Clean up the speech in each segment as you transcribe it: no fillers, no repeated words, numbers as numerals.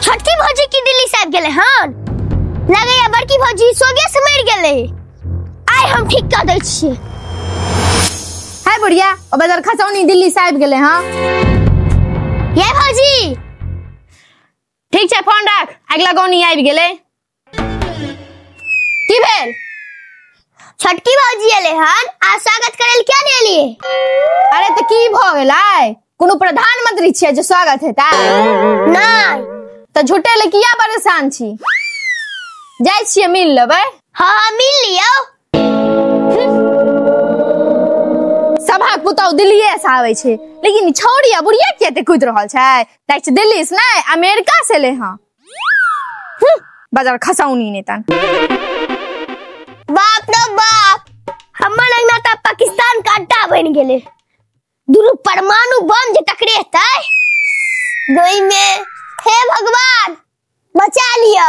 छोटकी भौजी की दिल्ली से आबि गेलै हन। लगैया बड़की भौजी सोगे से मरि गेलै। आइ हम ठीक कऽ दै छियै। है बुढ़िया, ओ बदर खसौनी दिल्ली से आबि गेलै। हाँ ये भौजी ठीक छै, फोन राख। अगला गौनी आबि गेलै। की भेल? छोटकी भौजी एलै हन, आ स्वागत करै लए किया नहि एलियै? अरे तऽ की भऽ गेलै? कोनो प्रधानमंत्री छियै जे स्वागत हेतै? नहि। तऽ झूठे लए किया परेशान छी? जाइ छियै मिल लेबै। हाँ हाँ मिल लियौ। सभक पुतहु दिल्लीए से आबै छै, लेकिन छौड़ी आ बुढ़िया किया एते कुदि रहल छै? जाइ छै दिल्ली से नहि, अमेरिका से एलै हँ। बाजार खसौनी नहि तन। बाप रे बाप, हमर अंगना तऽ पाकिस्तान के अड्डा बनि गेलै। दुनू परमाणु बम जे टकरेतै गई में, हे भगवान बचा लिअ।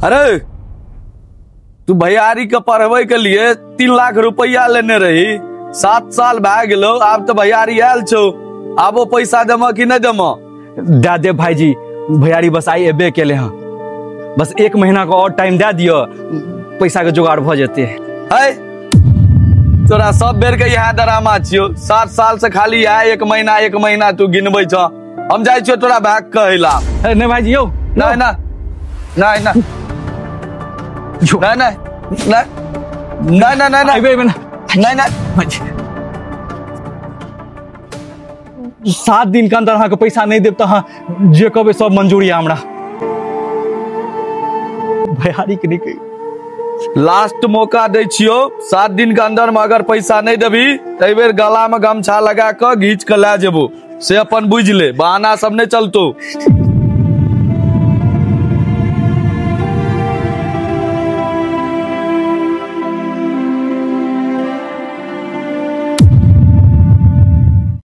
अरे तू भैयारी के पढ़बै के लिए 3 लाख रुपया लेने रही, 7 साल भए गेलो, आब तो भैयारी आयल छौ, आबो पैसा देमऽ कि नहीं देमऽ? दे दे भाईजी, भैयारी बस आई एबे केले हँ, बस 1 महीना के और टाइम दे दियो, पैसा के जुगाड़ भ जेते। है तोरा सब बेर के इएह ड्रामा छियो, 7 साल से खाली इएह 1 महीना 1 महीना तू गिनबै छ। हम जाइ छियो तोरा भाग कहैला। नहीं भाईजी यौ, नहीं ना नहीं ना नहीं नहीं नहीं नहीं नहीं नहीं नहीं नहीं। 7 दिन के अंदर अहाँके पैसा नहीं देब तऽ अहाँ जे कहबै सब मंजूरी है हमरा। भैयारी के नहीं कहियौ। लास्ट मौका दै छियो, 7 दिन के अंदर में अगर पैसा नहीं देबी तऽ एहि बेर गला में गमछा लगा कऽ घींच कऽ लए जेबो, से अपन बुझि ले, बहाना सब नहीं चलतो।